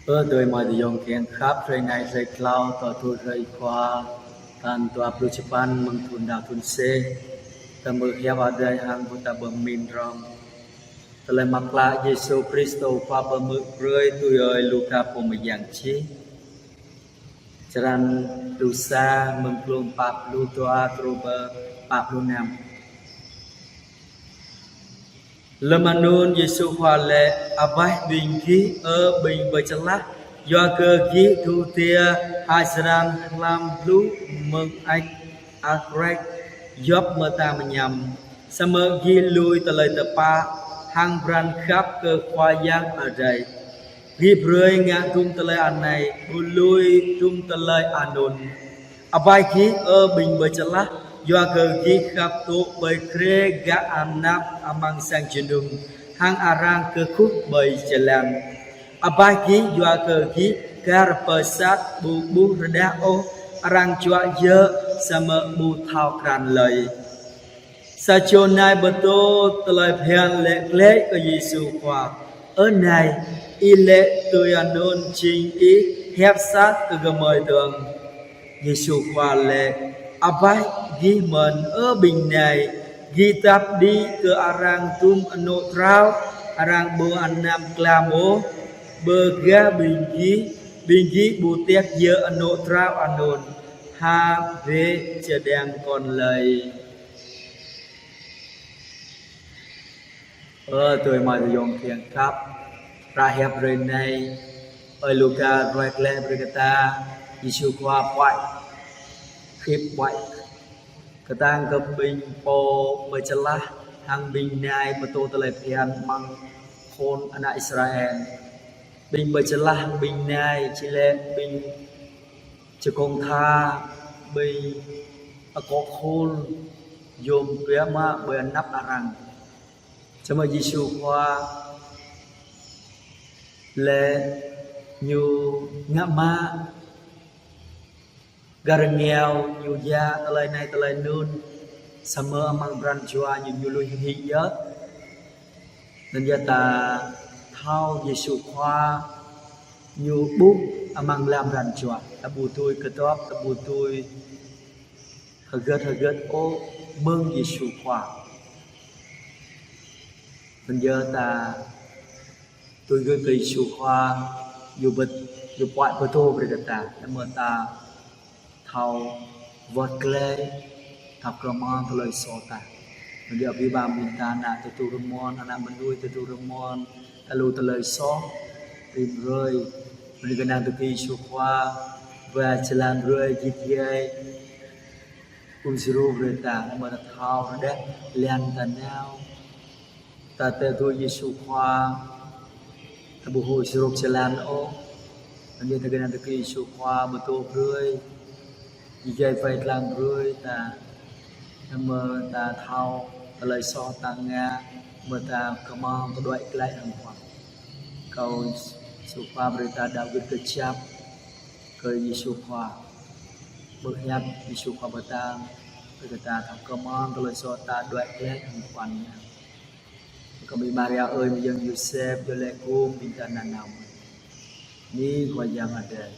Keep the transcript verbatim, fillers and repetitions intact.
Ơ adơi amai ayŏng kiăng khăp, hrơi anai hrơi tlâo, tơl thun hrơi Khua, tal dua pluh čơpăn mơ̆ng thun đăo thun C. Ta hmư̆ hiăp Adai hăng ƀu ta pơmĭn rŏng. Tơlơi mơak klă Yêsu Krist Khua pơhmư̆ brơi tui ơi Luka pô mơyang čih. Črăn pluh sa, mơ̆ng glông pă pluh dua truh pơ pă pluh năm. Lơm anŭn Yêsu Khua laĭ: Abaih ƀing gih, ơ ƀing pơčơlah, yua kơ gih dŏ tia ha jơlan hlăm hluh mơ̆ng ăč akric djŏp mơta mơñam, samơ̆ gih lui tơlơi tơpă hăng pran khăp kơ Khua Yang Adai. Gih brơi ngă dŭm tơlơi anai, ƀu lui dŭm tơlơi anŭn. Abaih gih, ơ ƀing pơčơlah, yua kơ gih khăp dŏ ƀơi grê gah anăp amăng sang jơnum, hăng arăng kơkuh ƀơi jơlan. Abaih gih, yua kơ gih kar pơsat ƀu ƀuh rơđah ôh, arăng čuă djơ̆ samơ̆ ƀu thâo krăn lơi. Sa čô nai pơtô tơlơi phiăn laĭ glaĭ kơ Yêsu Khua: Ơ Nai, Ih laĭ tui anŭn jing Ih hiăp sat kơ gơmơi dơ̆ng. Yêsu Khua laĭ: Abaih gih mơ̆n, ơ ƀing nai, gih tăp đĭ kơ arăng dŭm anŏ trâo, arăng ƀu anăm klam ôh, ƀơ gah ƀing gih, ƀing gih ƀu tiăk djơ̆ anŏ trâo anŭn ha bĕ čơđang kŏn lơi. Ơ adơi amai ayŏng kiăng khăp, hră hiăp hrơi anai, ơi Luka ruai glaĭ brơi kơ ta, Yêsu Khua puăi, khĭp puăi kơtang kơ ƀing pô pơčơlah hăng ƀing nai pơtô tơlơi phiăn amăng khul ană Israel. Ƀing pơčơlah, ƀing nai, či laĭ ƀing čơkông tha, ƀing akŏ khul, yôm biă mă ƀơi anăp arăng. Samơ̆ Yêsu Khua laĭ ñu ngă mă gah rơngiao, ñu djă tơlơi anai tơlơi anŭn, samơ̆ amăng pran jua ñu, ñu lui hĭ yơh. Anŭn yơh ta thâo Yêsu Khua ñu ƀuh amăng lăm pran jua. Ta ƀu dưi kơdŏp, ta ƀu dưi hơgĕt hơgĕt ôh mơ̆ng Yêsu Khua. Anŭn yơh ta tui gưt kơ Yêsu Khua, ñu bĕt, ñu puăi pơtô brơi kơ ta, anŭn mơ̆ ta thâo wơ̆t glaĭ, thâo kơmang tơlơi soh ta. Anŭn yơh abih bang ƀing ta ană tơdu rơmon, ană mơnuih tơdu rơmon, ta lu tơlơi soh rĭm hrơi. Anŭn yơh kơnang tơkui Yêsu Khua, ba jơlan brơi git gai, ƀu djru brơi ta, anŭn mơ̆ ta thâo rơđah lăng ta nao. Ta tơdu Yêsu Khua, ta ƀu hơ̆ djru jơlan ôh. Anŭn yơh ta kơnang tơkui Yêsu Khua pơtô brơi, git gai wai lăng brơi ta, anŭn mơ̆ ta thâo tơlơi soh ta ngă, mơ̆ ta kơmang kơ đuaĭ glaĭ hăng Khua. Kâo Yêsu Khua brơi ta đaŏ gưt kơjăp kơ Yêsu Khua. Ƀơi hiăp Yêsu Khua pơtă, brơi kơ ta thâo kơmang tơlơi soh ta đuaĭ glaĭ hăng Khua Yang. Kơ ƀing Maria ơi, mơyang Yôsep, yua lĕ gum ƀing ta nanao. Ni Khua Yang Adai.